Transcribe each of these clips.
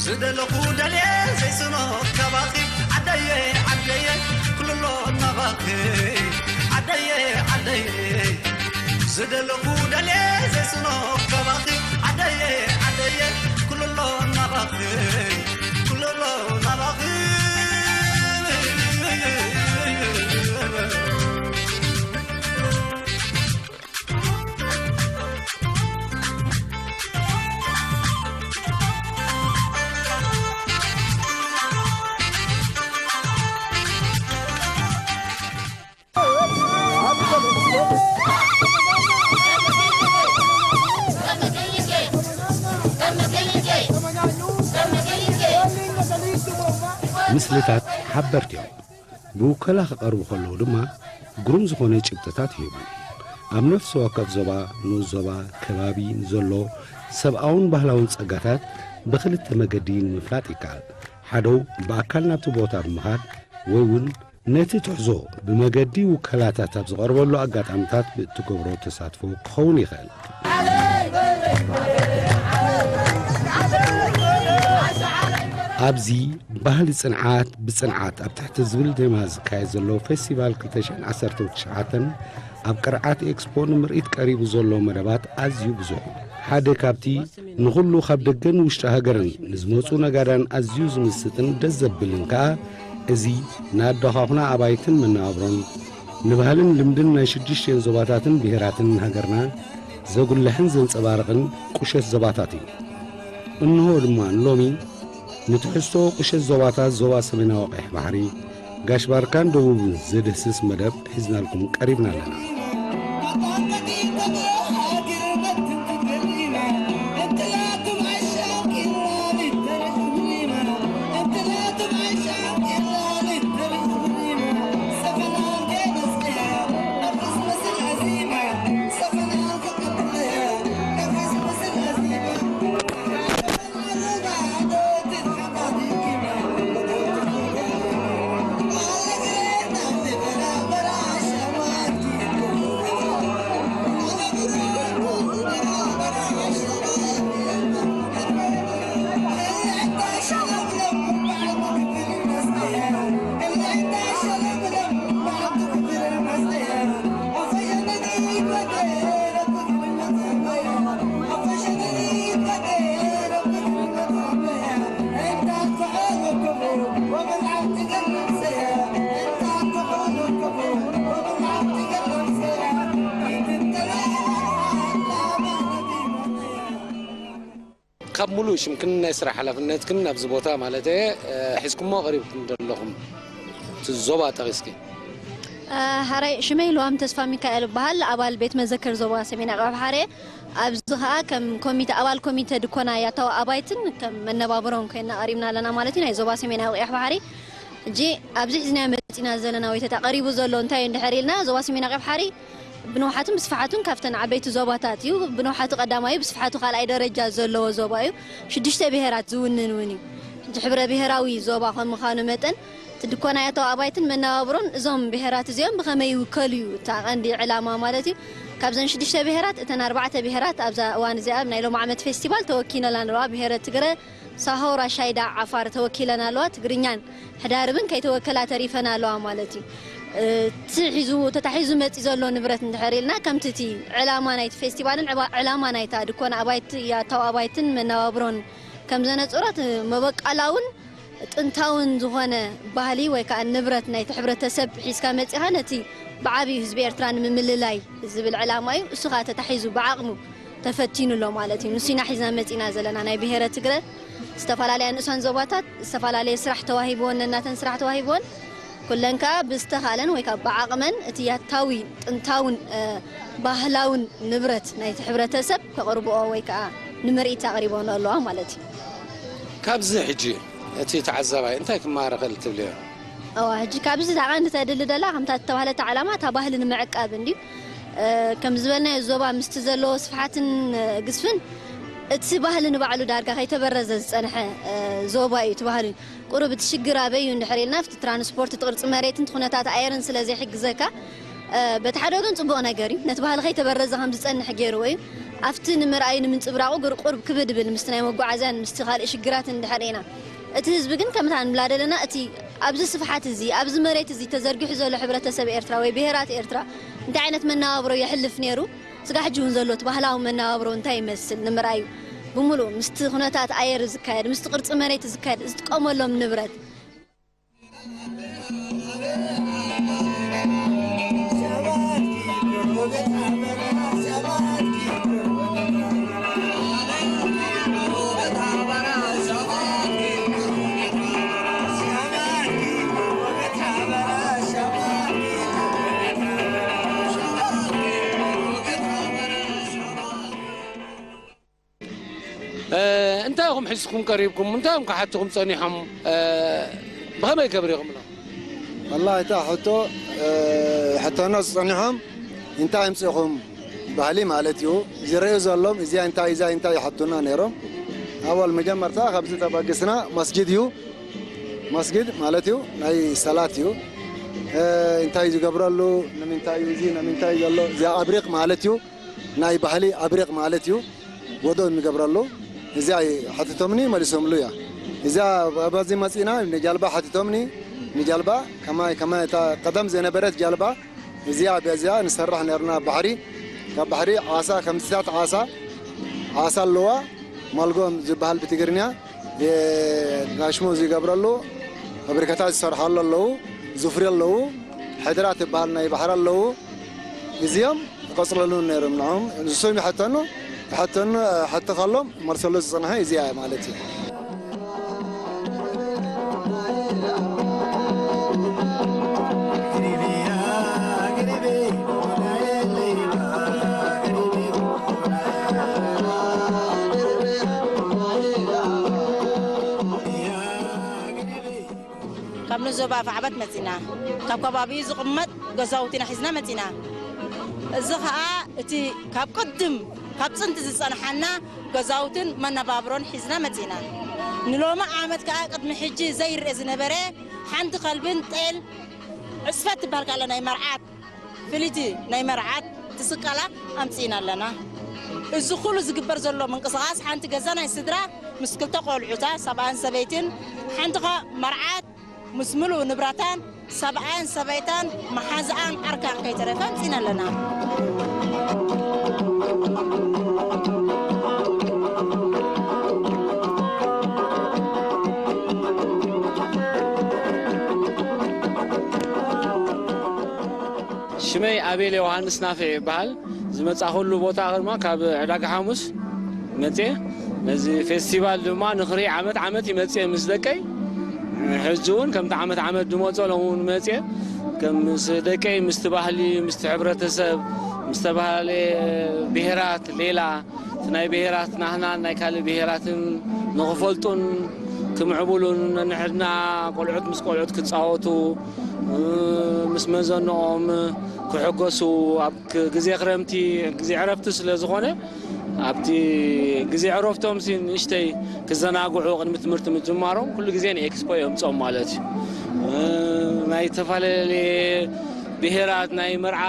ዝደለኹ ደልየ ዘይስኖ ካባኺ ዓደየ ዓደየ ኩልሎ ናባኺ ዓደየ ዓደየ ዝደለኹ ደልየ ዘይስኖ ካባኺ ዓደየ ዓደየ ኩልሎ ናባኺ ኩልሎ ናባኺ ምስልታት ሓበርቲ እዮም። ብውከላ ክቐርቡ ከለዉ ድማ ግሩም ዝኾነ ጭብጥታት ይህቡ። ኣብ ነፍሲ ወከፍ ዞባ፣ ንኡስ ዞባ፣ ከባቢ ንዘሎ ሰብኣውን ባህላውን ጸጋታት ብኽልተ መገዲ ንምፍላጥ ይከኣል። ሓደው ብኣካል ናብቲ ቦታ ብምኻድ ወይ እውን ነቲ ትሕዞ ብመገዲ ውከላታት ኣብ ዝቐርበሉ ኣጋጣምታት ብእትገብሮ ተሳትፎ ክኸውን ይኽእል። ኣብዚ ባህሊ ጽንዓት ብጽንዓት ኣብ ትሕቲ ዝብል ቴማ ዝካየድ ዘሎ ፌስቲቫል ክልተ ሽሕን ዓሰርተ ትሽዓተን ኣብ ቅርዓት ኤክስፖ ንምርኢት ቀሪቡ ዘሎ መደባት ኣዝዩ ብዙሕ እዩ። ሓደ ካብቲ ንኹሉ ካብ ደገን ውሽጢ ሃገርን ንዝመጹ ነጋዳን ኣዝዩ ዝምስጥን ደስ ዘብልን ከኣ እዚ ንኣደኻኹና ኣባይትን መነባብሮን ንባህልን ልምድን ናይ ሽዱሽቲኦን ዞባታትን ብሄራትን ሃገርና ዘጉልሕን ዘንጸባርቕን ቁሸት ዞባታት እዩ። እንሆ ድማ ንሎሚ ንትሕዝቶ ቁሸት ዞባታት ዞባ ሰሜናዊ ቀይሕ ባሕሪ፣ ጋሽ ባርካን ደቡብን ዘድህስስ መደብ ሒዝናልኩም ቀሪብና ኣለና። ካብ ሙሉእ ሽምክን ናይ ስራሕ ሓላፍነትክን ኣብዚ ቦታ ማለት እየ ሒዝኩሞ ቀሪብኩም ዘለኹም እቲ ዞባ ጠቒስኪ። ሓራይ ሽመይ ልዋም ተስፋ ሚካኤል እበሃል። ኣባል ቤት መዘክር ዞባ ሰሜን ኣቕያሕ ባሕሪ እየ። ኣብዚ ኸኣ ከም ኮሚተ ኣባል ኮሚተ ድኮና ያታዊ ኣባይትን ከም መነባብሮን ኮይና ቀሪብና ኣለና ማለት እዩ። ናይ ዞባ ሰሜን ኣቕያሕ ባሕሪ ሕጂ ኣብዚ ሒዝናዮ መጺና ዘለና ወይ ተታ ቀሪቡ ዘሎ እንታይ እዩ እንድሕር ኢልና ዞባ ሰሜን ኣቕያሕ ባሕሪ ብንውሓቱን ብስፍሓቱን ካብተን ዓበይቲ ዞባታት እዩ። ብንውሓቱ ቀዳማይ እዩ፣ ብስፍሓቱ ካልኣይ ደረጃ ዘለዎ ዞባ እዩ። ሽዱሽተ ብሄራት ዝውንን እውን እዩ። ሕጂ ሕብረ ብሄራዊ ዞባ ከም ምዃኑ መጠን እቲ ድኮና ያታዊ ኣባይትን መነባብሮን እዞም ብሄራት እዚኦም ብኸመይ ይውከሉ እዩ እታ ቀንዲ ዕላማ ማለት እዩ። ካብዘን ሽዱሽተ ብሄራት እተን ኣርባዕተ ብሄራት ኣብዛ እዋን እዚኣ ኣብ ናይ ሎም ዓመት ፌስቲቫል ተወኪለና ኣለዋ። ብሄረ ትግረ፣ ሳሆ፣ ራሻይዳ፣ ዓፋር ተወኪለን ኣለዋ። ትግርኛን ሕዳርብን ከይተወከላ ተሪፈን ኣለዋ ማለት እዩ። እቲ ሒዙ ተታሒዙ መፂ ዘሎ ንብረት እንድሕር ኢልና ከምቲ እቲ ዕላማ ናይቲ ፌስቲቫልን ዕባ- ዕላማ ናይታ ድኮና ኣባይቲ ያታዊ ኣባይትን መነባብሮን ከም ዘነፅሮ እቲ መበቃላውን ጥንታውን ዝኾነ ባህሊ ወይ ከዓ ንብረት ናይቲ ሕብረተሰብ ሒዝካ መፂኻ ነቲ ብዓብዩ ህዝቢ ኤርትራ ንምምልላይ ዝብል ዕላማ እዩ። እሱ ከዓ ተታሒዙ ብዓቕሙ ተፈቲኑ ኣሎ ማለት እዩ። ንሱ ኢና ሒዝና መፂና ዘለና ናይ ብሄረ ትግረ ዝተፈላለያ ንኡሳን ዞባታት ዝተፈላለየ ስራሕ ተዋሂብወን ነናተን ስራሕ ተዋሂብወን ኩለን ከዓ ብዝተኻለን ወይ ከዓ ብዓቕመን እቲ ያታዊ ጥንታውን ባህላውን ንብረት ናይቲ ሕብረተሰብ ከቕርብኦ ወይ ከዓ ንምርኢት ኣቕሪቦን ኣለዋ ማለት እዩ። ካብዚ ሕጂ እቲ ተዓዛባይ እንታይ ክመሃር ይኽእል ትብልዮ? እዋ ሕጂ ካብዚ እታ ቀንዲ ተድሊ ደላ ከምታ ዝተባህለት ዓላማ እታ ባህሊ ንምዕቃብ እንድዩ። ከም ዝበልናዮ ዞባ ምስቲ ዘለዎ ስፍሓትን ግዝፍን እቲ ባህሊ ንባዕሉ ዳርጋ ከይተበረዘ ዝፀንሐ ዞባ እዩ። እቲ ባህሊ ቁሩብ እቲ ሽግር ኣበይ እዩ እንድሕር ኢልና ኣብቲ ትራንስፖርት፣ እቲ ቅርፂ መሬትን እቲ ኩነታት ኣየርን ስለ ዘይሕግዘካ በቲ ሓደ ወገን ፅቡቕ ነገር እዩ። ነቲ ባህሊ ከይተበረዘ ከም ዝፀንሕ ገይርዎ እዩ። ኣብቲ ንምርኣዩ ንምንጽብራቑ ግር ቁርብ ክብድ ብል ምስቲ ናይ መጓዓዝያን ምስቲ ካልእ ሽግራት እንድሕር ኢና። እቲ ህዝቢ ግን ከምታ ንብላ ደለና እቲ ኣብዚ ስፍሓት እዚ ኣብዚ መሬት እዚ ተዘርጊሑ ዘሎ ሕብረተሰብ ኤርትራ ወይ ብሄራት ኤርትራ እንታይ ዓይነት መነባብሮ የሕልፍ ነይሩ፣ ስጋ ሕጂ እውን ዘሎ እቲ ባህላዊ መነባብሮ እንታይ ይመስል ንምርኣዩ ብምሉእ ምስቲ ኩነታት ኣየር ዝካየድ ምስቲ ቅርጺ መሬት ዝካየድ ዝጥቀመሎም ንብረት እ፣ እንታይ ኢኹም ሒዝኩም ቀሪብኩም? እንታይ እዮም ክሓትኹም ጸኒሖም? እ፣ ብኸመይ ገብር ኢኹም ኢሎም? ወላሂ እታ ሕቶ፣ እ፣ ሕቶና ዝጸኒሖም እንታይ ኣምጺእኹም ባህሊ ማለት እዩ። ዝረዩ ዘሎም እዚኣ እንታይ እዛ እንታይ ይሓቱና ነይሮም። ኣወል መጀመርታ ካብዚ ተበግስና መስጊድ እዩ። መስጊድ ማለት እዩ ናይ ሰላት እዩ። እ፣ እንታይ ዝገብረሉ ንምንታይ እዩ እዚ ንምንታይ ዘሎ እዚኣ ኣብሪቕ ማለት እዩ። ናይ ባህሊ ኣብሪቕ ማለት እዩ። ወዶ እንገብረሉ እዚኣ ሓቲቶምኒ መሊሶምሉ እያ። እዚኣ በዚ መፂና ንጃልባ ሓቲቶምኒ ንጃልባ ከማይ ከማይ እታ ቀደም ዝነበረት ጃልባ እዚኣ በዚኣ ንሰርሕ ነርና ባሕሪ ካብ ባሕሪ ዓሳ ከምዚታት ዓሳ ዓሳ ኣለዋ ማልጎም ዝበሃል ብትግርኛ የጋሽሞ ዝገብረሉ ፋብሪካታት ዝሰርሓሉ ኣለዉ ዝፍሪ ኣለዉ ሕድራ ትበሃል ናይ ባሕሪ ኣለዉ እዚኦም ይቐፅለሉ ነይሮም ንዖም ንሶም ይሓተኑ ይሓተኑ ሕቶ ካሎም መልሰሉ ዝፅንሐ እዚኣ ማለት እዩ ካብ ንዞባ ፋዕበት መፂና ካብ ከባቢኡ ዝቕመጥ ገዛውትና ሒዝና መፂና። እዚ ኸዓ እቲ ካብ ቅድም ካብ ፅንቲ ዝፀንሓና ገዛውትን መነባብሮን ሒዝና መፂና። ንሎሚ ዓመት ከዓ ቅድሚ ሕጂ ዘይረአ ዝነበረ ሓንቲ ከልብን ጤል ዕፅፈት ትበሃል ካለ ናይ መርዓት ፍልይቲ ናይ መርዓት ትስቀላ ኣምፂእና ኣለና። እዚ ኩሉ ዝግበር ዘሎ ምንቅስቓስ ሓንቲ ገዛ ናይ ስድራ ምስ ክልተ ቆልዑታ ሰብኣን ሰበይትን ሓንቲ ኸ መርዓት ምስ ምሉእ ንብረታን ሰብኣያን ሰበይታን መሓዝኣን ዓርካን ከይተረፈ ኣምፂእና ኣለና። ሽመይ ኣቤል ዮሃንስ ናፊዕ ይበሃል። ዝመጻኹሉ ቦታ ድማ ካብ ዕዳጋ ሓሙስ መጽየ። ነዚ ፌስቲቫል ድማ ንኽርኢ ዓመት ዓመት ይመጽየ ምስ ደቀይ። ሕጂ እውን ከምቲ ዓመት ዓመት ዝመጾ ሎም እውን መጽየ። ከም ምስ ደቀይ ምስቲ ባህሊ ምስቲ ሕብረተሰብ ምስ ተባሃለ ብሄራት ሌላ እቲ ናይ ብሄራት ናህናን ናይ ካልእ ብሄራትን ንኽፈልጡን ክምዕብሉን ነንሕድና ቆልዑት ምስ ቆልዑት ክፃወቱ ምስ መዘንኦም ክሕጎሱ ኣብ ግዜ ክረምቲ ግዜ ዕረፍቲ ስለ ዝኾነ ኣብቲ ግዜ ዕረፍቶም ሲ ንእሽተይ ክዘናግዑ ቅድሚ ትምህርቲ ምጅማሮም ኩሉ ግዜ ንኤክስፖ የምፅኦም ማለት እዩ። ናይ ዝተፈላለየ ብሄራት ናይ መርዓ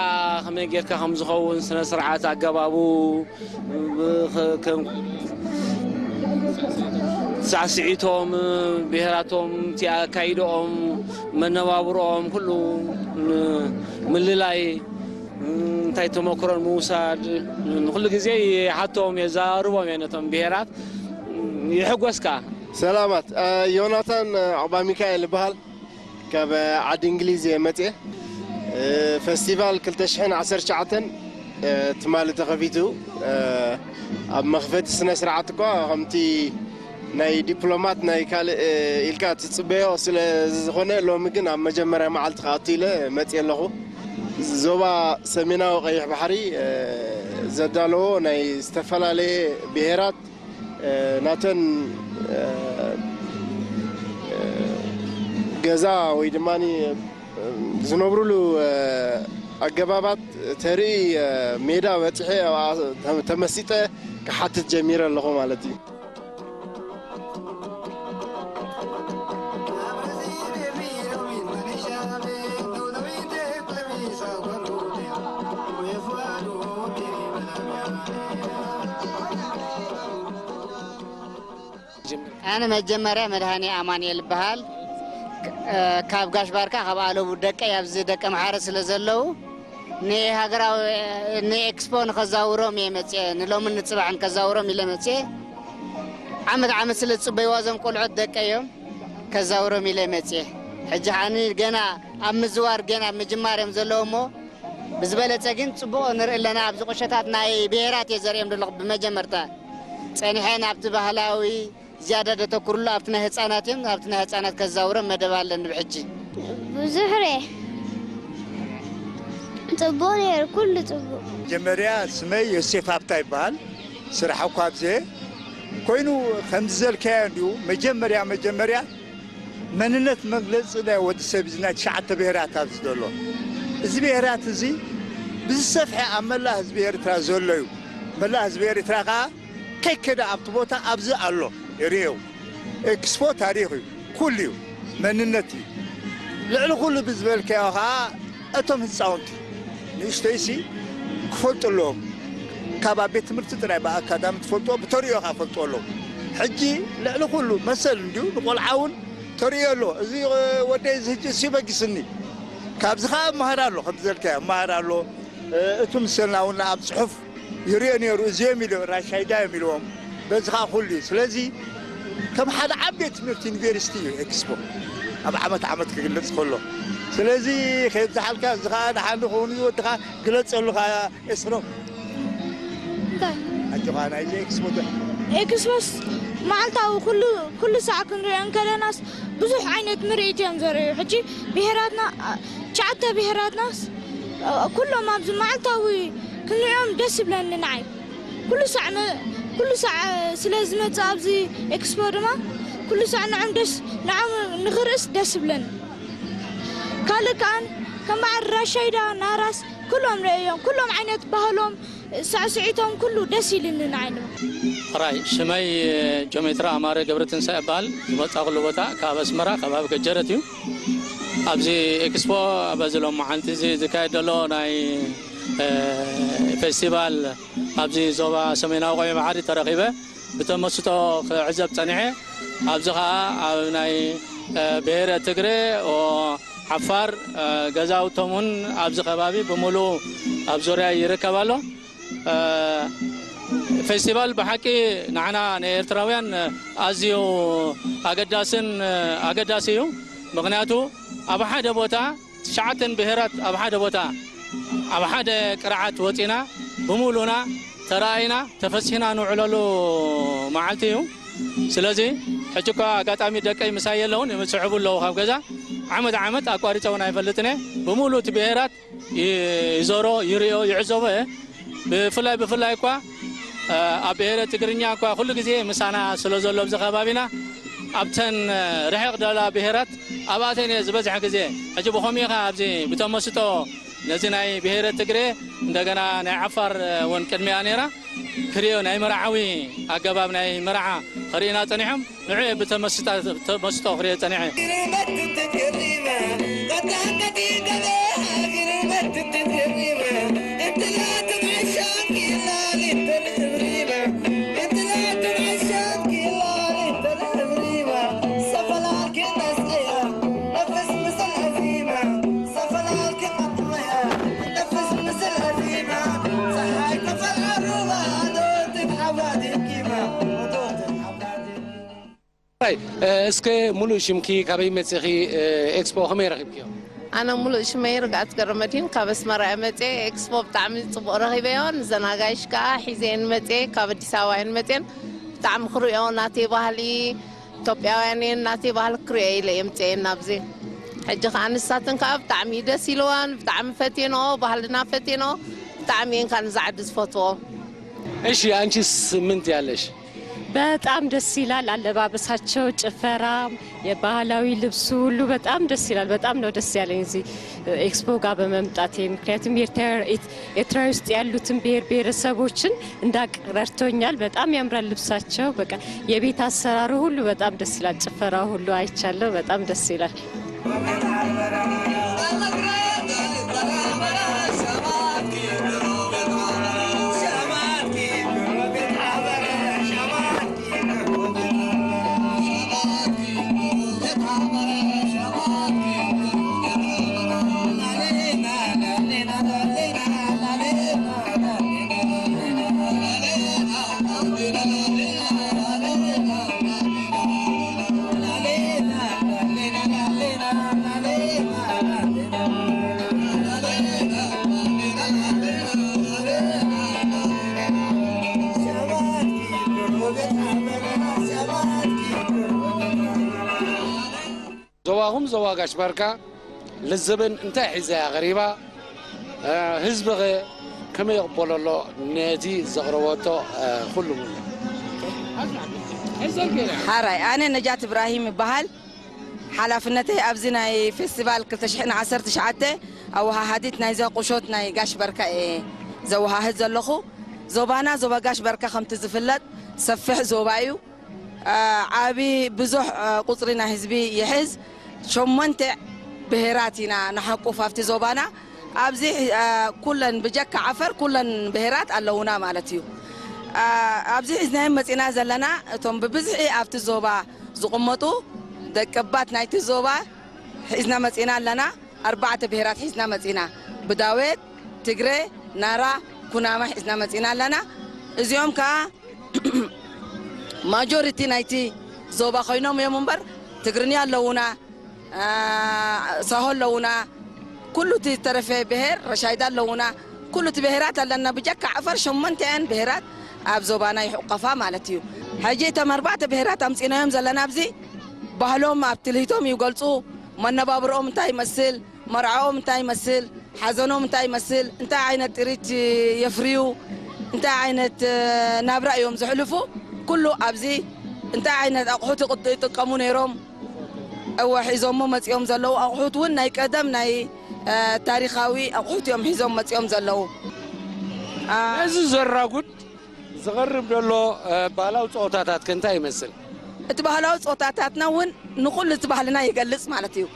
ከመይ ጌርካ ከም ዝኸውን ስነ ስርዓት ኣገባቡ ሳዕስዒቶም ብሄራቶም እቲ ኣካይድኦም መነባብርኦም ኩሉ ምልላይ እንታይ ተመክሮን ምውሳድ ንኩሉ ግዜ ይሓቶም የዛርቦም እየ ነቶም ብሄራት ይሕጎስ ከዓ ሰላማት ዮናታን ዑቕባ ሚካኤል ይበሃል ካብ ዓዲ እንግሊዝ እየ መፅየ ፈስቲቫል ክልተ ሽሕን ዓሰርተ ትሽዓተን ትማሊ ተኸፊቱ ኣብ መኽፈቲ ስነ ስርዓት እኳ ከምቲ ናይ ዲፕሎማት ናይ ካልእ ኢልካ ትፅበዮ ስለ ዝኾነ ሎሚ ግን ኣብ መጀመርያ መዓልቲ ክኣቱ ኢለ መፅየ ኣለኹ ዞባ ሰሜናዊ ቀይሕ ባሕሪ ዘዳለዎ ናይ ዝተፈላለየ ብሄራት ናተን ገዛ ወይ ድማ ዝነብሩሉ ኣገባባት ተርኢ ሜዳ በፂሐ ተመሲጠ ክሓትት ጀሚረ ኣለኹ ማለት እዩ። ኣነ መጀመርያ መድሃኔ ኣማኑኤል እበሃል። ካብ ጋሽ ባርካ፣ ካብ ኣለቡ ደቀይ ኣብዚ ደቀ መሓረ ስለ ዘለዉ፣ ንሃገራዊ፣ ንኤክስፖ ንኸዛውሮም እየ መጽየ። ንሎምን ንጽባሕን ከዛውሮም ኢለ መጽየ። ዓመት ዓመት ስለ ዝጽበይዋ እዞም ቆልዑት ደቀይ እዮም፣ ከዛውሮም ኢለ መጽየ። ሕጂ ሓኒ ገና ኣብ ምዝዋር፣ ገና ኣብ ምጅማር እዮም ዘለዉ እሞ፣ ብዝበለጸ ግን ጽቡቕ ንርኢ ኣለና። ኣብዚ ቁሸታት ናይ ብሄራት እየ ዘርእዮም ዘለኹ። ብመጀመርታ ጸኒሐ ናብቲ ባህላዊ ዝያዳ ደተኩርሉ ኣብቲ ናይ ህጻናት እዮም። ኣብቲ ናይ ህጻናት ከዛውሮም መደብ ኣለኒ ብሕጂ። ብዙሕ ርኤ። ጽቡቕ ነይሩ፣ ኩሉ ጽቡቕ። መጀመርያ ስመይ ዮሴፍ ሃብታ ይበሃል። ስራሕ እኳ ኣብዘ ኮይኑ፣ ከምዚ ዘልካዮ እንዲሁ መጀመርያ፣ መጀመርያ መንነት መግለጺ ናይ ወዲ ሰብ እዚ ናይ ትሽዓተ ብሄራት ኣብዚ ዘሎ። እዚ ብሄራት እዚ ብዝሰፍሐ ኣብ መላእ ህዝቢ ኤርትራ ዘሎ እዩ። መላእ ህዝቢ ኤርትራ ከኣ ከይከደ ኣብቲ ቦታ ኣብዚ ኣሎ። ይርእየው። ኤክስፖ ታሪኽ እዩ። ኩሉ እዩ። መንነት እዩ። ልዕሊ ኩሉ ብዝበልካዮ ከኣ እቶም ህጻውንቲ ንእሽተይሲ ክፈልጡ ኣለዎም። ካብ ኣብ ቤት ትምህርቲ ጥራይ ብኣካዳሚ ትፈልጥዎ፣ ብተርእዮ ከኣ ፈልጥዎ ኣለዎም። ሕጂ ልዕሊ ኩሉ መሰል እንድዩ፣ ንቆልዓ እውን ተርእዮ ኣሎ። እዚ፣ እ፣ ወደይ እዚ ሕጂ እሱ ይበጊስኒ። ካብዚ ከኣ እመሃር ኣሎ፣ ከምዚ ዘልካዮ እመሃር ኣሎ። እ፣ እቱ ምሰልና እውን ኣብ ጽሑፍ ይርእዮ ነይሩ። እዚኦም ኢሉ ራሻይዳ እዮም ኢልዎም። በዚ ከኣ ኩሉ እዩ። ስለዚ ከም ሓደ ዓቢ ቤት ትምህርቲ ዩኒቨርሲቲ እዩ ኤክስፖ ኣብ ዓመት ዓመት ክግለጽ ከሎ። ስለዚ ከየብዝሓልካ፣ እዚ ከኣ ደሓን ክኸውን እዩ። ወድኻ ግለጸሉ ከኣ ኤስሮ። እንታይ? ኣጆኻ ናይዚ ኤክስፖ ዶ? ኤክስፖስ መዓልታዊ ኩሉ፣ ኩሉ ሳዕ ክንሪኦ እንከለናስ ብዙሕ ዓይነት ምርኢት እዮም ዘርእዩ። ሕጂ ብሄራትና፣ አ፣ ትሽዓተ ብሄራትናስ፣ አ፣ ኩሎም ኣብዚ መዓልታዊ ክንሪኦም ደስ ይብለኒ ንዓይ። ኩሉ ሳዕ መ-፣ ኩሉ ሳዕ ስለ ዝመጽእ ኣብዚ ኤክስፖ ድማ ኩሉ ሳዕ ንዖም ደስ፣ ንዖም ንኽርእስ ደስ ይብለኒ። ካልእ ከኣ ከም በዓል ራሻይዳ፣ ናራስ ኩሎም ርእዮም። ኩሎም ዓይነት ባህሎም፣ ሳዕስዒቶም ኩሉ ደስ ኢልኒ ንዓይ ድማ። ሕራይ፣ ሽመይ ጆሜትራ ኣማረ ገብረትንሳኤ እበሃል። ዝመጻእኩሉ ቦታ ካብ ኣስመራ፣ ከባቢ ገጀረት እዩ። ኣብዚ ኤክስፖ፣ በዚ ሎማዓንቲ እዚ ዝካየድ ዘሎ ናይ፣ እ፣ ፌስቲቫል፣ ኣብዚ ዞባ ሰሜናዊ ቀይሕ ባሕሪ ተረኺበ ብተመስጦ ክዕዘብ ጸኒሐ። ኣብዚ ኸኣ ኣብ ናይ፣ እ፣ ብሄረ ትግረ፣ ኦ፣ ዓፋር፣ እ፣ ገዛውቶም እውን ኣብዚ ከባቢ ብምሉኡ ኣብ ዙርያ ይርከብ ኣሎ። እ፣ ፌስቲቫል ብሓቂ ንዓና ንኤርትራውያን ኣዝዩ ኣገዳስን ኣገዳሲ እዩ። ምኽንያቱ ኣብ ሓደ ቦታ ትሽዓተን ብሄራት ኣብ ሓደ ቦታ ኣብ ሓደ ቅርዓት ወጺና ብምሉና ተራኢና ተፈሲሕና ንውዕለሉ መዓልቲ እዩ። ስለዚ ሕጂ እኳ ኣጋጣሚ ደቀይ ምሳይ የለውን፣ ይስዕቡ ኣለዉ ካብ ገዛ። ዓመት ዓመት ኣቋሪጸ እውን ኣይፈልጥን እየ። ብምሉእ እቲ ብሄራት ይ-፣ ይዞሮ፣ ይርእዮ፣ ይዕዘቦ እየ። ብፍላይ፣ ብፍላይ እኳ፣ እ፣ ኣብ ብሄረ ትግርኛ እኳ ኩሉ ግዜ ምሳና ስለ ዘሎ ኣብዚ ከባቢና፣ ኣብተን፣ እ፣ ርሕቕ ደላ ብሄራት ኣብኣተን እየ ዝበዝሐ ግዜ። ሕጂ ብኸምኡ ኢኻ ኣብዚ ብተመስጦ ነዚ ናይ ብሄረ ትግሬ እንደገና ናይ ዓፋር፣ እ፣ እውን ቅድሚያ ነይራ። ክርእዮ ናይ መርዓዊ ኣገባብ ናይ መርዓ ከርእዩና ጸኒሖም። ንዑ ብተመስጣ-፣ ተመስጦ ክርእዮ ጸኒሐ። ኣይ፣ እ፣ እስከ ሙሉእ ሽምኪ፣ ካበይ መጺኺ፣ እ፣ ኤክስፖ ከመይ ረኺብክዮ? ኣነ ሙሉእ ሽመይ ርግኣት ገብረመድሂን ካብ ኣስመራ እየ መጽየ። ኤክስፖ ብጣዕሚ ጽቡቕ ረኺበዮ። ንዘን ኣጋይሽ ከኣ ሒዘየን መጽየ። ካብ ኣዲስ ኣበባ እየን መጽየን። ብጣዕሚ ክርእዮ ናተይ ባህሊ፣ ኢትዮጵያውያን እየን፣ ናተይ ባህሊ ክርእዮ ኢለ እየ ምጽኤን ናብዚ። ሕጂ ከኣ ንሳተን ከኣ ብጣዕሚ እዩ ደስ ኢልወን፣ ብጣዕሚ ፈትየንኦ፣ ባህልና ፈትየንኦ፣ ብጣዕሚ እየን ከኣ ንዛ ዓዲ ዝፈትዎ። እሺ፣ አንቺስ ምን ትያለሽ? በጣም ደስ ይላል አለባበሳቸው፣ ጭፈራ፣ የባህላዊ ልብሱ ሁሉ በጣም ደስ ይላል። በጣም ነው ደስ ያለኝ እዚህ ኤክስፖ ጋር በመምጣቴ። ምክንያቱም ኤርትራ፣ ኤርትራ ውስጥ ያሉትን ብሔር ብሔረሰቦችን እንዳቅ ረድቶኛል። በጣም ያምራል ልብሳቸው። በቃ የቤት አሰራሩ ሁሉ በጣም ደስ ይላል። ጭፈራ ሁሉ አይቻለሁ። በጣም ደስ ይላል። ዞባኹም ዞባ ጋሽ ባርካ ልዝብን እንታይ ሒዛ እያ ቀሪባ? እ፣ ህዝቢ ኸ ከመይ ይቕበሎ ኣሎ ነዚ ዘቕረበቶ፣ እ፣ ኩሉ? ሓራይ፣ ኣነ ነጃት እብራሂም ይበሃል። ሓላፍነተይ ኣብዚ ናይ ፌስቲቫል ክልተ ሽሕን ዓሰርተ ትሽዓተ ኣወሃሃዲት ናይዛ ቁሾት ናይ ጋሽ በርካ እየ ዘወሃህድ ዘለኹ። ዞባና ዞባ ጋሽ በርካ ከምቲ ዝፍለጥ ሰፊሕ ዞባ እዩ። አ፣ ዓቢ ብዙሕ፣ አ፣ ቁጽሪ ናይ ህዝቢ ይሕዝ። ሸሞንተ ብሄራት ኢና ንሓቁፍ ኣብቲ ዞባና። ኣብዚ፣ አ፣ ኩለን ብጀካ ዓፈር ኩለን ብሄራት ኣለዉና ማለት እዩ። አ፣ ኣብዚ ሒዝናዮም መጺና ዘለና እቶም ብብዝሒ ኣብቲ ዞባ ዝቕመጡ ደቀባት ናይቲ ዞባ ሒዝና መጺና ኣለና። ኣርባዕተ ብሄራት ሒዝና መጺና። ብዳዌት፣ ትግረ፣ ናራ፣ ኩናማ ሒዝና መጺና ኣለና። እዚኦም ከኣ ማጆሪቲ ናይቲ ዞባ ኮይኖም እዮም እምበር፣ ትግርኛ ኣለዉና፣ አ፣ ሳሆ ኣለዉና፣ ኩሉ እቲ ዝተረፈ ብሄር ረሻይዳ ኣለዉና፣ ኩሉ እቲ ብሄራት ኣለና። ብጀካ ዓፈር ሸሞንተ እየን ብሄራት ኣብ ዞባና ይሕቆፋ ማለት እዩ። ሕጂ እቶም ኣርባዕተ ብሄራት ኣምጺናዮም ዘለና ኣብዚ ባህሎም ኣብ ትልሂቶም ይገልጹ፣ መነባብርኦም እንታይ ይመስል፣ መርዓኦም እንታይ ይመስል፣ ሓዘኖም እንታይ ይመስል፣ እንታይ ዓይነት ጥሪት የፍርዩ፣ እንታይ ዓይነት፣ እ፣ ናብራ እዮም ዘሕልፉ፣ ኩሉ ኣብዚ እንታይ ዓይነት ኣቑሑት ይቕጥ-፣ ይጥቀሙ ነይሮም፣ እወ፣ ሒዞሞ መጺኦም ዘለዉ ኣቑሑት እውን ናይ ቀደም ናይ፣ እ፣ ታሪኻዊ ኣቑሑት እዮም ሒዞም መጺኦም ዘለዉ። አ፣ ነዚ ዘራጉድ ዝቐርብ ዘሎ፣ እ፣ ባህላዊ ጸወታታት ከ እንታይ ይመስል? እቲ ባህላዊ ጸወታታትና እውን ንኹሉ እቲ ባህልና ይገልጽ ማለት እዩ።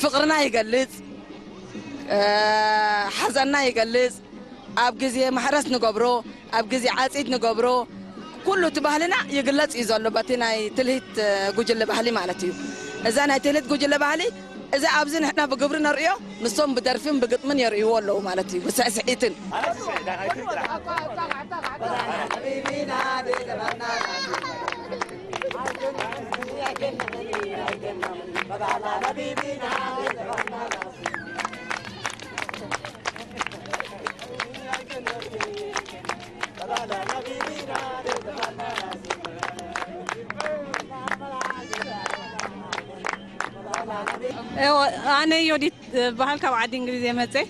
ፍቕርና ይገልጽ፣ እ፣ ሓዘንና ይገልጽ፣ ኣብ ግዜ ማሕረስ ንገብሮ፣ ኣብ ግዜ ዓጺድ ንገብሮ፣ ኩሉ እቲ ባህልና ይግለጽ እዩ ዘሎ በቲ ናይ ትልሂት፣ እ፣ ጉጅለ ባህሊ ማለት እዩ። እዛ ናይ ትልሂት ጉጅለ ባህሊ እዛ ኣብዚ ንሕና ብግብሪ ነርእዮ፣ ንሶም ብደርፍን ብግጥምን የርእይዎ ኣለዉ ማለት እዩ፣ ብስዕስዒትን። እወ፣ ኣነ ዮዲት እበሃል፣ ካብ ዓዲ እንግሊዝ እየ መፅየ።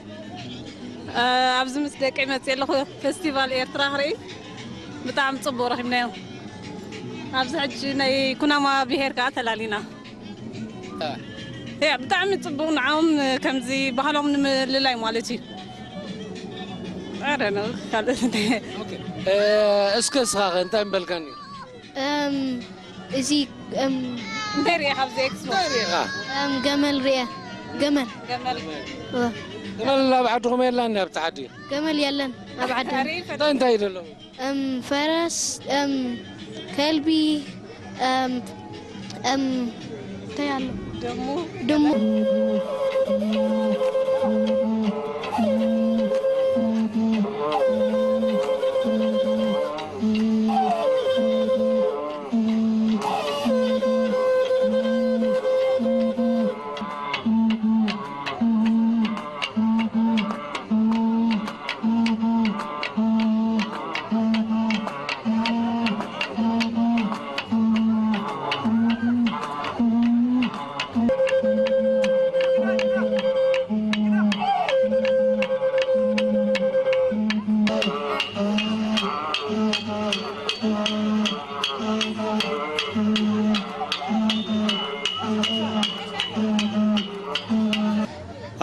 እ፣ ኣብዚ ምስ ደቀይ መፅየ ኣለኹ፣ ፌስቲቫል ኤርትራ ክርኢ። ብጣዕሚ ፅቡቕ ረኺብናዮ። ኣብዚ ሕጂ ናይ ኩናማ ብሄር ከዓ ተላሊና። እ። ያ፣ ብጣዕሚ ፅቡቕ፣ ንዓኦም ከምዚ ባህሎም ንምልላይ ማለት እዩ። ኧረ ነው፣ ካልእ እንታይ? ኦኬ። እ፣ እስከ እስኻ ኸ እንታይ ምበልካኒ? እም፣ እዚ፣ እም፣ እንታይ ሪኢኻ ኣብዚ ኤክስፖ? እንታይ ሪኢኻ? እም፣ ገመል ሪአ። ገመል። ገመል። እወ። ገመል ኣብ ዓድኹም የላን ኣብቲ ዓዲ? ገመል የለን ኣብ ዓዲ። እንታይ እንታይ እዩ ዘሎ? እም፣ ፈረስ፣ እም፣ ከልቢ፣ እም፣ እም፣ እንታይ ኣሎ? ድሙ። ድሙ።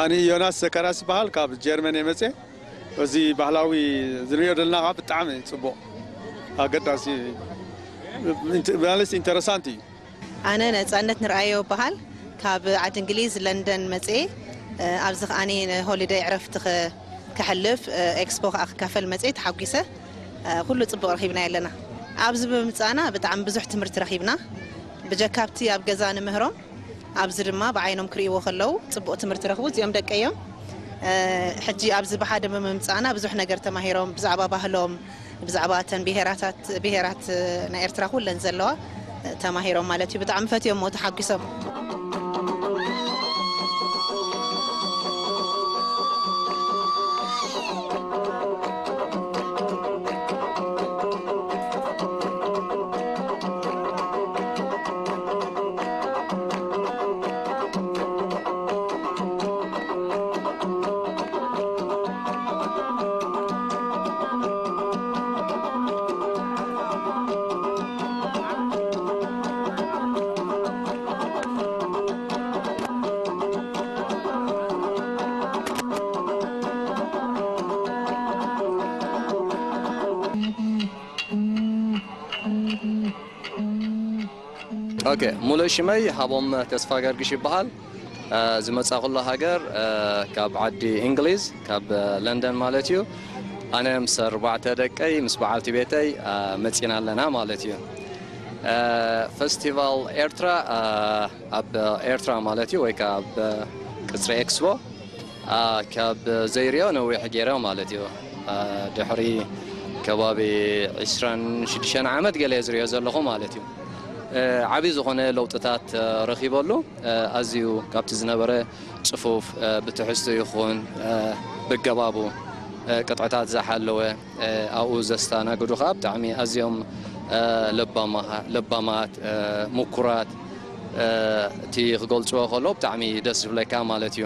ኣነ ዮናስ ዘካርያስ ይበሃል፣ ካብ ጀርመን እየ መፅየ። እዚ ባህላዊ ዝሪኦ ዘለና ከዓ ብጣዕሚ ፅቡቕ፣ ኣገዳሲ፣ ኢንተ-፣ ማለት ኢንተረሳንት እዩ። ኣነ ነፃነት ንርኣዮ እበሃል፣ ካብ ዓዲ እንግሊዝ ለንደን መፅየ። ኣብዚ ከዓኒ ንሆሊደይ ዕረፍቲ ከ-፣ ከሕልፍ፣ ኤክስፖ ከዓ ክካፈል መፅየ፣ ተሓጒሰ። ኩሉ ፅቡቕ ረኺብና ኣለና። ኣብዚ ብምፃና ብጣዕሚ ብዙሕ ትምህርቲ ረኺብና። ብጀካ ኣብቲ ኣብ ገዛ ንምህሮም፣ ኣብዚ ድማ ብዓይኖም ክርእይዎ ከለዉ ፅቡቕ ትምህርቲ ረኽቡ። እዚኦም ደቀይ እዮም። ሕጂ ኣብዚ ብሓደ ብምምጻእና ብዙሕ ነገር ተማሂሮም፣ ብዛዕባ ባህሎም፣ ብዛዕባ እተን ብሄራታት፣ ብሄራት ናይ ኤርትራ ኩለን ዘለዋ ተማሂሮም ማለት እዩ። ብጣዕሚ ፈትዮሞ፣ ተሓጒሶም። ኦኬ፣ ሙሉእ ሽመይ ሃቦም ተስፋ ገርግሽ ይበሃል። እ፣ ዝመጻኹሉ ሃገር፣ እ፣ ካብ ዓዲ እንግሊዝ፣ ካብ፣ እ፣ ለንደን ማለት እዩ። ኣነ ምስ ኣርባዕተ ደቀይ፣ ምስ በዓልቲ ቤተይ፣ እ፣ መጺና ኣለና ማለት እዩ። እ፣ ፈስቲቫል ኤርትራ፣ እ፣ ኣብ ኤርትራ ማለት እዩ፣ ወይ ከኣ ኣብ ቅጽሪ ኤክስፖ፣ እ፣ ካብ ዘይሪኦ ነዊሕ ገይረ ማለት እዩ። እ፣ ድሕሪ ከባቢ ዕስራን ሽዱሽተን ዓመት ገለ እየ ዝሪኦ ዘለኹ ማለት እዩ። እ፣ ዓቢ ዝኾነ ለውጥታት፣ እ፣ ረኺበሉ። እ፣ ኣዝዩ ካብቲ ዝነበረ ጽፉፍ፣ እ፣ ብትሕዝቶ ይኹን፣ እ፣ ብገባቡ፣ እ፣ ቅጥዕታት ዝሓለወ፣ እ፣ ኣብኡ ዘስተናግዱ ከኣ ብጣዕሚ ኣዝዮም፣ እ፣ ለባማ-፣ ለባማት፣ እ፣ ምኩራት፣ እ፣ እቲ ክገልጽዎ ከለዉ ብጣዕሚ ደስ ዝብለካ ማለት እዩ።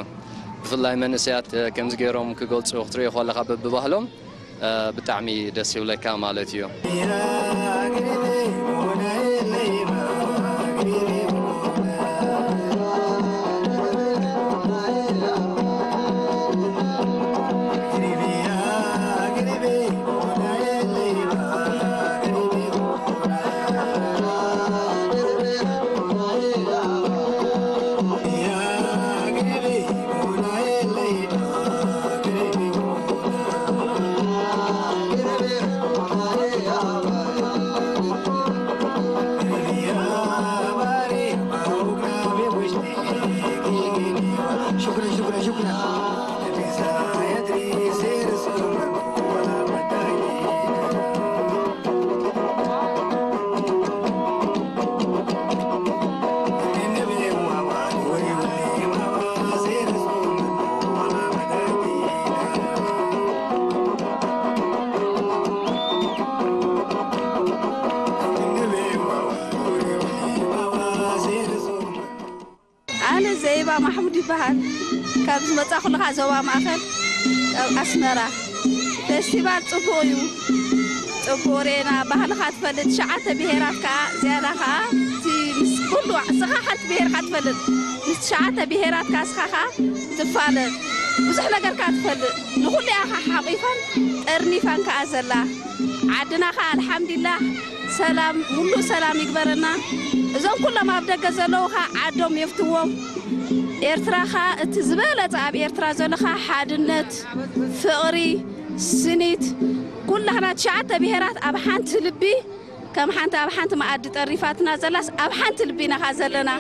ብፍላይ መንእሰያት፣ እ፣ ከምዚ ገይሮም ክገልጹ ክትሪኦ ከለኻ በብባህሎም፣ እ፣ ብጣዕሚ ደስ ይብለካ ማለት እዩ። ኣነ ዘይባ ማሕሙድ ይበሃል። ካብ ዝመጻኹ ከኣ ዞባ ማእከል፣ ኣብ ኣስመራ። ፌስቲቫል ጽቡቕ እዩ። ጽቡቕ ርኤና፣ ባህልኻ ትፈልጥ፣ ትሽዓተ ብሄራት ከኣ፣ ዝያዳ ከኣ እቲ ምስ ኩሉ፣ እስኻ ሓንቲ ብሄር ኢኻ ትፈልጥ፣ ምስ ትሽዓተ ብሄራት ከኣ እስኻ ከኣ ትፋለጥ። ብዙሕ ነገር ከኣ ትፈልጥ። ንኹሉ ኢኻ ሓቒፋን ጠርኒፋን ከኣ ዘላ። ዓድና ከኣ ኣልሓምዱሊላህ ሰላም፣ ሙሉእ ሰላም ይግበረና። እዞም ኩሎም ኣብ ደገ ዘለዉ ከኣ ዓዶም የፍትዎም። ኤርትራ ከኣ እቲ ዝበለጸ ኣብ ኤርትራ ዘሎ ከኣ ሓድነት፣ ፍቕሪ፣ ስኒት፣ ኩላህና ትሽዓተ ብሄራት ኣብ ሓንቲ ልቢ፣ ከም ሓንቲ ኣብ ሓንቲ መኣዲ ጠሪፋትና ዘላስ ኣብ ሓንቲ ልቢ ኢና ከኣ ዘለና።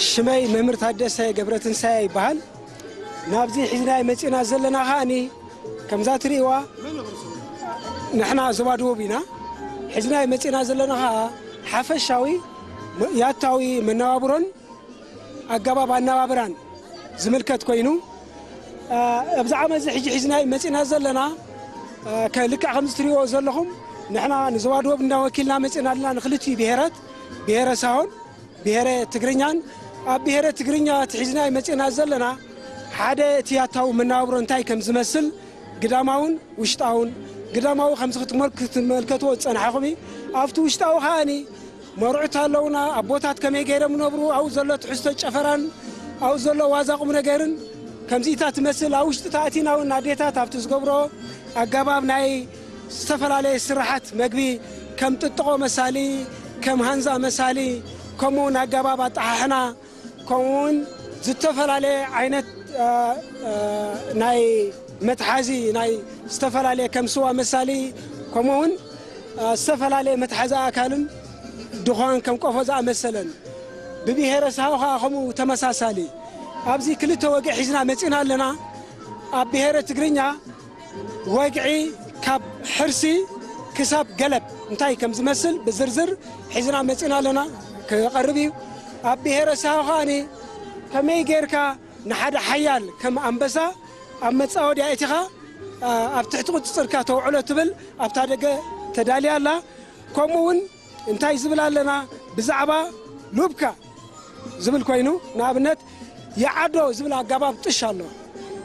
ሽመይ መምህር ታደሰ ገብረትንሳኤ ይበሃል። ናብዚ ሒዝናዮ መጺእና ዘለና ከኣኒ ከምዛ ትርእይዋ ንሕና ዞባ ደቡብ ኢና። ሒዝናዮ መጺእና ዘለና ከኣ ሓፈሻዊ ያታዊ መነባብሮን ኣገባብ ኣነባብራን ዝምልከት ኮይኑ፣ ኣብዚ ዓመት እዚ ሕጂ ሒዝናዮ መጺእና ዘለና ከ-፣ ልክዕ ከምዚ ትርእይዎ ዘለኹም ንሕና ንዞባ ደቡብ እንዳወኪልና መጺእና ኣለና። ንክልቲኡ ብሄራት፣ ብሄረ ሳሆን ብሄረ ትግርኛን። ኣብ ብሄረ ትግርኛ እቲ ሒዝናዮ መጺእና ዘለና ሓደ እቲ ያታዊ መነባብሮ እንታይ ከም ዝመስል ግዳማውን ውሽጣውን፣ ግዳማዊ ከምዚ ክትመል-፣ ክትመልከትዎ ዝጸናሕኹም እዩ። ኣብቲ ውሽጣዊ ከኣኒ መርዑት ኣለውና፣ ኣቦታት ከመይ ገይሮም ይነብሩ፣ ኣብኡ ዘሎ ትሕዝቶ ጨፈራን ኣብኡ ዘሎ ዋዛ ቁም ነገርን ከምዚኢታ ትመስል። ኣብ ውሽጢ ተኣቲና እውን ኣዴታት ኣብቲ ዝገብሮ ኣገባብ ናይ ዝተፈላለየ ስራሓት መግቢ ከም ጥጥቖ መሳሊ፣ ከም ሃንዛ መሳሊ፣ ከምኡ እውን ኣገባብ ኣጠሓሕና፣ ከምኡ እውን ዝተፈላለየ ዓይነት፣ እ፣ እ፣ ናይ መትሓዚ ናይ ዝተፈላለየ ከም ስዋ መሳሊ፣ ከምኡ እውን፣ እ፣ ዝተፈላለየ መትሓዚ ኣካልን ድኾን ከም ቆፎ ዝኣመሰለን። ብብሄረ ሳሆ ኸዓ ከምኡ ተመሳሳሊ። ኣብዚ ክልተ ወግዒ ሒዝና መጺእና ኣለና። ኣብ ብሄረ ትግርኛ ወግዒ ካብ ሕርሲ ክሳብ ገለብ እንታይ ከም ዝመስል ብዝርዝር ሒዝና መጺእና ኣለና፣ ክቐርብ እዩ። ኣብ ብሄረ ሳሆ ከኣኒ ከመይ ጌርካ ንሓደ ሓያል ከም ኣንበሳ ኣብ መጻወድያ ኣእቲኻ፣ ኣ፣ ኣብ ትሕቲ ቁጽጽርካ ተውዕሎ ትብል ኣብታ ደገ ተዳልያ ኣላ። ከምኡ እውን እንታይ ዝብል ኣለና ብዛዕባ ሉብካ ዝብል ኮይኑ፣ ንኣብነት የዓዶ ዝብል ኣገባብ ጥሽ ኣሎ።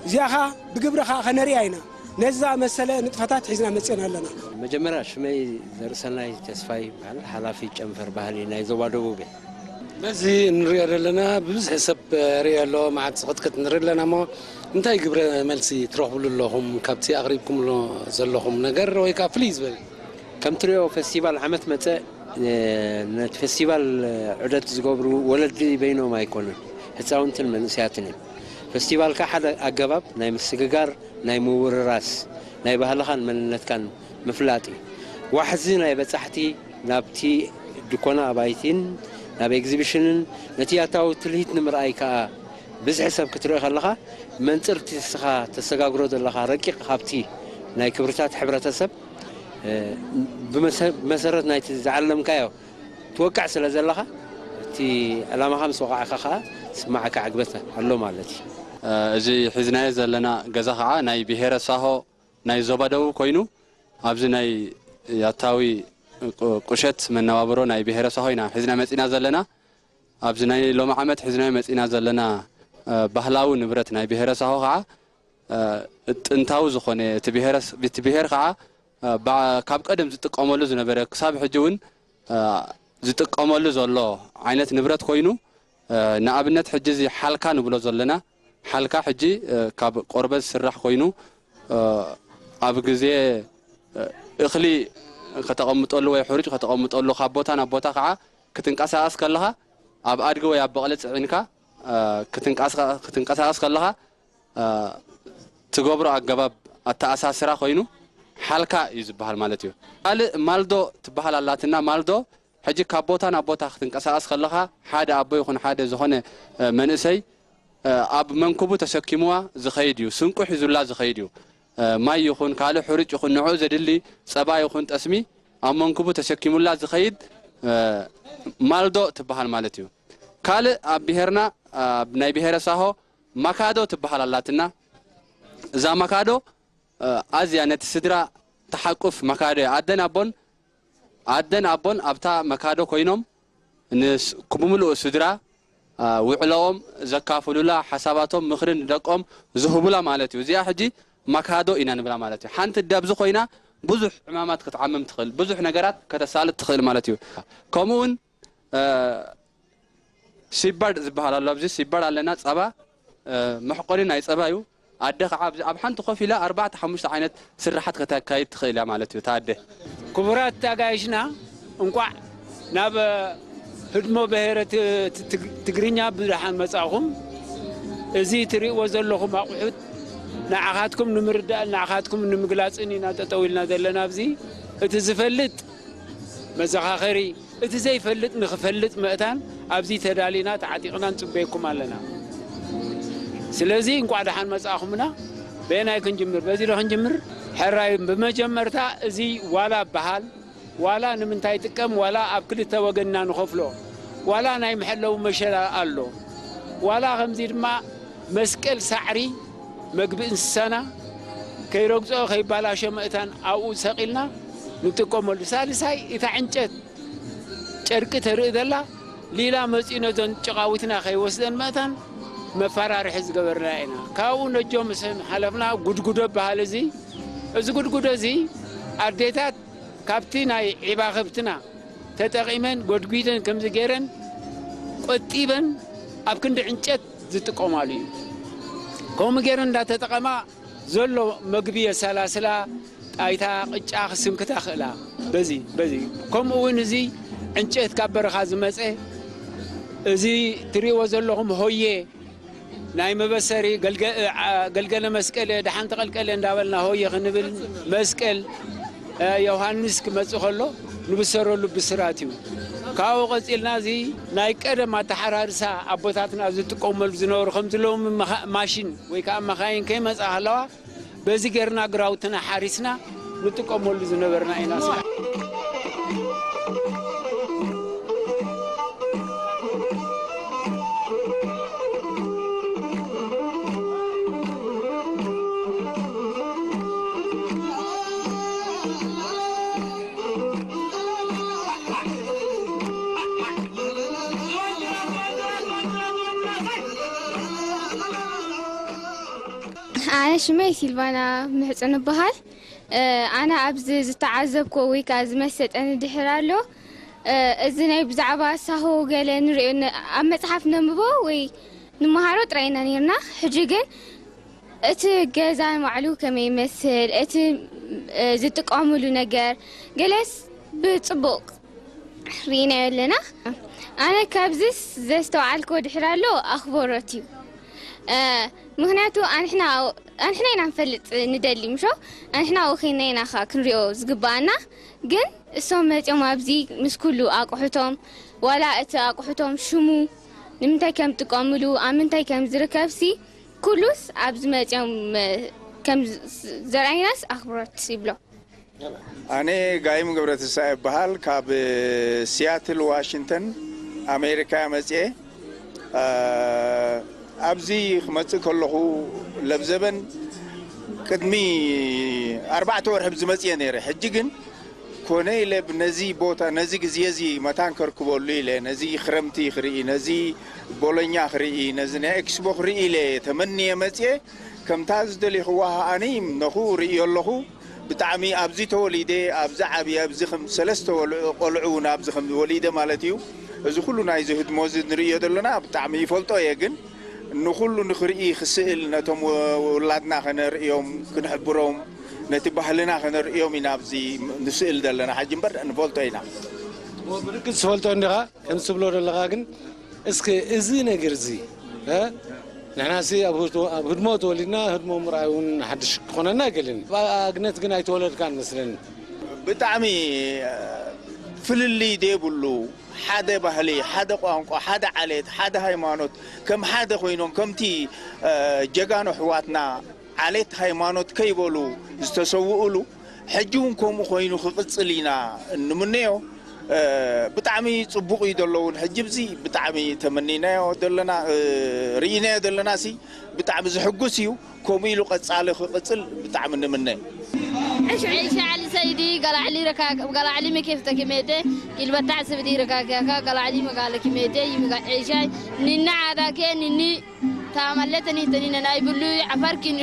እዚኣ ኸኣ ብግብሪ ኸኣ ኸነርእያ ኢና። ነዚ ዝኣመሰለ ንጥፈታት ሒዝና መጺእና ኣለና። መጀመርያ ሽመይ ዘርእሰናይ ተስፋይ ይበሃል፣ ሓላፊ ጨንፈር ባህሊ ናይ ዞባ ደቡብ እየ። በዚ እንሪኦ ዘለና ብብዝሒ ሰብ ርእዮ ኣሎ፣ መዓት ዝቕጥቅጥ ንርኢ ኣለና እሞ፣ እንታይ ግብረ መልሲ ትረኽብሉ ኣለኹም ካብቲ ኣቕሪብኩምሎ ዘለኹም ነገር ወይ ከኣ ፍልይ ዝበለ? ከም ትሪኦ ፈስቲቫል ዓመት መጸ፣ እ፣ ነቲ ፈስቲቫል ዑደት ዝገብሩ ወለዲ በይኖም ኣይኮኑን፣ ህጻውንትን መንእሰያትን እዮም። ፈስቲቫል ከኣ ሓደ ኣገባብ ናይ ምስግጋር፣ ናይ ምውርራስ፣ ናይ ባህልኻን መንነትካን ምፍላጥ እዩ። ዋሕዚ ናይ በጻሕቲ ናብቲ ድኮና ኣባይቲን ናብ ኤግዚቢሽንን ነቲ ያታዊ ትልሂት ንምርኣይ ከኣ ብዝሒ ሰብ ክትርኢ ከለኻ መንጽር እቲ ንስኻ ተሰጋግሮ ዘለኻ ረቂቕ ሃብቲ ናይ ክብርታት ሕብረተሰብ፣ እ፣ ብመሰ-፣ ብመሰረት ናይቲ ዝዓለምካዮ ትወቅዕ ስለ ዘለኻ እቲ ዕላማኻ ምስ ወቓዕካ ከኣ ዝስማዓካ ዕግበት ኣሎ ማለት እዩ። እዚ ሒዝናዮ ዘለና ገዛ ኸዓ ናይ ብሄረ ሳሆ ናይ ዞባ ደቡብ ኮይኑ፣ ኣብዚ ናይ ያታዊ ቁ-፣ ቁሸት መነባብሮ ናይ ብሄረ ሳሆ ኢና ሒዝና መጺና ዘለና። ኣብዚ ናይ ሎሚ ዓመት ሒዝናዮ መጺና ዘለና፣ እ፣ ባህላዊ ንብረት ናይ ብሄረ ሳሆ ኸዓ፣ እ፣ ጥንታዊ ዝኾነ እቲ ብሄረ ስ-፣ እቲ ብሄር ኸዓ፣ እ፣ ባ-፣ ካብ ቀደም ዝጥቀመሉ ዝነበረ ክሳብ ሕጂ እውን፣ እ፣ ዝጥቀመሉ ዘሎ ዓይነት ንብረት ኮይኑ፣ እ፣ ንኣብነት ሕጂ እዚ ሓልካ ንብሎ ዘለና፣ ሓልካ ሕጂ፣ እ፣ ካብ ቆርበት ዝስራሕ ኮይኑ፣ እ፣ ኣብ ግዜ፣ እ፣ እኽሊ ከተቐምጠሉ ወይ ሕሩጭ ከተቐምጠሉ ካብ ቦታ ናብ ቦታ ኸዓ ክትንቀሳቐስ ከለኻ ኣብ ኣድጊ ወይ ኣብ በቕሊ ጽዒንካ፣ እ፣ ክትንቀስቐ-፣ ክትንቀሳቐስ ከለኻ፣ እ፣ ትገብሮ ኣገባብ ኣተኣሳስራ ኮይኑ ሓልካ እዩ ዝበሃል ማለት እዩ። ካልእ ማልዶ ትበሃል ኣላትና። ማልዶ ሕጂ ካብ ቦታ ናብ ቦታ ክትንቀሳቐስ ከለኻ ሓደ ኣቦ ይኹን ሓደ ዝኾነ፣ እ፣ መንእሰይ፣ እ፣ ኣብ መንኩቡ ተሰኪምዋ ዝኸይድ እዩ። ስንቁ ሒዙላ ዝኸይድ እዩ። እ፣ ማይ ይኹን ካልእ ሕሩጭ ይኹን ንዕኡ ዘድሊ ጸባ ይኹን ጠስሚ ኣብ መንኩቡ ተሰኪሙላ ዝኸይድ፣ እ፣ ማልዶ ትበሃል ማለት እዩ። ካልእ ኣብ ብሄርና፣ ኣብ ናይ ብሄረ ሳሆ ማካዶ ትበሃል ኣላትና። እዛ ማካዶ፣ እ፣ ኣዝያ ነቲ ስድራ ትሓቁፍ ማካዶ እያ። ኣደን ኣቦን፣ ኣደን ኣቦን ኣብታ ማካዶ ኮይኖም ንስ-፣ ብምሉኡ ስድራ፣ እ፣ ውዕሎኦም ዘካፍሉላ፣ ሓሳባቶም ምኽሪ ንደቆም ዝህቡላ ማለት እዩ። እዚኣ ሕጂ ማካዶ ኢና ንብላ ማለት እዩ። ሓንቲ ደብዚ ኮይና ብዙሕ ዕማማት ክትዓምም ትኽእል፣ ብዙሕ ነገራት ከተሳልጥ ትኽእል ማለት እዩ። ከምኡ እውን፣ እ፣ ሲባድ ዝበሃል ኣሎ። ኣብዚ ሲባድ ኣለና፣ ጸባ፣ እ፣ መሕቆኒ ናይ ጸባ እዩ። ኣደ ኸዓ ኣብዚ ኣብ ሓንቲ ኮፍ ኢላ ኣርባዕተ ሓሙሽተ ዓይነት ስራሓት ከተካይድ ትኽእል እያ ማለት እዩ፣ እታ ኣደ። ክቡራት ኣጋይሽና፣ እንቋዕ ናብ ህድሞ ብሄረ ት-፣ ት-፣ ትግ-፣ ትግርኛ ብደሓን መጻእኹም። እዚ ትርእይዎ ዘለኹም ኣቑሑት ንዓኻትኩም ንምርዳእን ንዓኻትኩም ንምግላጽን ኢና ጠጠው ኢልና ዘለና ኣብዚ። እቲ ዝፈልጥ መዘኻኸሪ፣ እቲ ዘይፈልጥ ንኽፈልጥ ምእታን ኣብዚ ተዳሊና ተዓጢቕና ንጽበየኩም ኣለና። ስለዚ እንቋዕ ደሓን መጻእኹምና። በየናይ ክንጅምር? በዚ ዶ ክንጅምር? ሕራይ ብመጀመርታ እዚ ዋላ በሃል ዋላ ንምንታይ ጥቀም ዋላ ኣብ ክልተ ወገንና ንኸፍሎ ዋላ ናይ መሐለዊ መሸላ ኣሎ ዋላ ከምዚ ድማ መስቀል ሳዕሪ መግቢ እንስሳና ከይረግጾ ከይባላሾ መእታን ኣብኡ ሰቒልና ንጥቀመሉ። ሳልሳይ እታ ዕንጨት ጨርቂ ተርኢ ዘላ ሊላ መጺኡ ነዞን ጭቓዊትና ከይወስደን መእታን መፈራርሒ ዝገበርና ኢና። ካብኡ ነጆ ምስ ሓለፍና ጉድጉዶ በሃል እዚ እዚ ጉድጉዶ እዚ ኣዴታት ካብቲ ናይ ዒባ ከብትና ተጠቒመን ጎድጒደን ከምዚ ገይረን ቆጢበን ኣብ ክንዲ ዕንጨት ዝጥቀማሉ እዩ። ከምኡ ገይረን እንዳተጠቐማ ዘሎ መግቢ የሰላስላ፣ ጣይታ ቅጫ ክስንክታ ክእላ። በዚ በዚ ከምኡ እውን እዚ ዕንጨት ካብ በረኻ ዝመፀ እዚ ትሪእዎ ዘለኹም ሆየ ናይ መበሰሪ ገልገ- አ- ገልገለ መስቀል ደሓን ተቐልቀለ እንዳበልና ሆየ ክንብል መስቀል አ፣ ዮሃንስ ክመጽእ ከሎ ንብሰረሉ ብስራት እዩ። ካብኡ ቀጺልና እዚ ናይ ቀደም ኣተሓራርሳ ኣቦታትና ዝጥቀመሉ ዝነበሩ ከምዚ ሎሚ መኻ- ማሽን ወይ ከዓ መኻይን ከይመጻ ከለዋ በዚ ጌርና ግራውትና ሓሪስና ንጥቀመሉ ዝነበርና ኢና። ኣነ ሽመይ ሲልቫና ምሕጽን እበሃል። ኣነ ኣብዚ ዝተዓዘብኮ ወይ ከዓ ዝመሰጠኒ ድሕር ኣሎ። እዚ ናይ ብዛዕባ ሳሆ ገለ ንሪኦ ኣብ መፅሓፍ ነንብቦ ወይ ንመሃሮ ጥራይ ኢና ነይርና። ሕጂ ግን እቲ ገዛ ንባዕሉ ከመይ ይመስል፣ እቲ ዝጥቀምሉ ነገር ገለስ ብፅቡቕ ርኢናዮ ኣለና። ኣነ ካብዚስ ዘስተውዓልክዎ ድሕር ኣሎ ኣኽብሮት እዩ። ምክንያቱ ኣንሕና ኣንሕና ኢና ንፈልጥ ንደሊ ምሾ ኣንሕና ኣብኡ ኸይና ኢና ኸዓ ክንሪኦ ዝግበኣና። ግን እሶም መፂኦም ኣብዚ ምስ ኩሉ ኣቑሑቶም ዋላ እቲ ኣቑሑቶም ሽሙ ንምንታይ ከም ጥቀምሉ ኣብ ምንታይ ከም ዝርከብሲ ኩሉስ ኣብዚ መፂኦም ከም ዘርኣይናስ ኣኽብሮት ይብሎ። ኣነ ጋይም ገብረትንሳኤ እበሃል። ካብ ሲያትል ዋሽንግተን ኣሜሪካ እየ መፅኤ። ኣብዚ ክመፅእ ከለኹ ለብዘበን ቅድሚ ኣርባዕተ ወርሒ ዝመፅእ እየ ነይረ። ሕጂ ግን ኮነ ኢለ ነዚ ቦታ ነዚ ግዜ እዚ መታን ከርክበሉ ኢለ ነዚ ክረምቲ ክርኢ ነዚ ቦሎኛ ክርኢ ነዚ ናይ ኤክስፖ ክርኢ ኢለ ተመንየ መፅየ። ከምታ ዝደሊኽዋ ከዓኒ ነኹ ርእዮ ኣለኹ። ብጣዕሚ ኣብዚ ተወሊደ ኣብዚ ዓብየ ኣብዚ ከም ሰለስተ ወልዑ ቆልዑ እውን ኣብዚ ከም ወሊደ ማለት እዩ። እዚ ኩሉ ናይዚ ህድሞ እዚ ንርእዮ ዘለና ብጣዕሚ ይፈልጦ እየ፣ ግን ንኹሉ ንኽርኢ ክስእል ነቶም ውላድና ከነርእዮም ክንሕብሮም ነቲ ባህልና ከነርእዮም ኢና ኣብዚ ንስእል ዘለና ሕጂ እምበር ንፈልጦ ኢና። ብርግጽ ትፈልጦ እንዲኻ ከምዚ ትብሎ ዘለኻ ግን እስኪ እዚ ነገር እዚ እ ንሕናሲ ኣብ ህድሞ ኣብ ህድሞ ተወሊድና ህድሞ ምርኣይ እውን ሓድሽ ክኾነና ኣይገልን። ኣብ ኣግነት ግን ኣይተወለድካን መስለኒ። ብጣዕሚ ፍልልይ ደይብሉ ሓደ ባህሊ ሓደ ቋንቋ ሓደ ዓሌት ሓደ ሃይማኖት ከም ሓደ ኮይኖም ከምቲ ጀጋኑ ኣሕዋትና ዓሌት ሃይማኖት ከይበሉ ዝተሰውእሉ ሕጂ እውን ከምኡ ኮይኑ ክቕፅል ኢና እንምነዮ። ብጣዕሚ ፅቡቕ እዩ ዘሎ እውን ሕጂ ብዚ ብጣዕሚ ተመኒናዮ ዘለና ርኢናዮ ዘለና ሲ ብጣዕሚ ዝሕጉስ እዩ። ከምኡ ኢሉ ቀፃሊ ክቕፅል ብጣዕሚ ንምነ። عيش عيش على سيدي قال علي ركاك قال علي مكيف تكميته قال بتاع سبدي ركاك يا قال علي مقال كميته يمقال عيش نينا عاداك نيني تاملتني تنين نايبلو عفاركين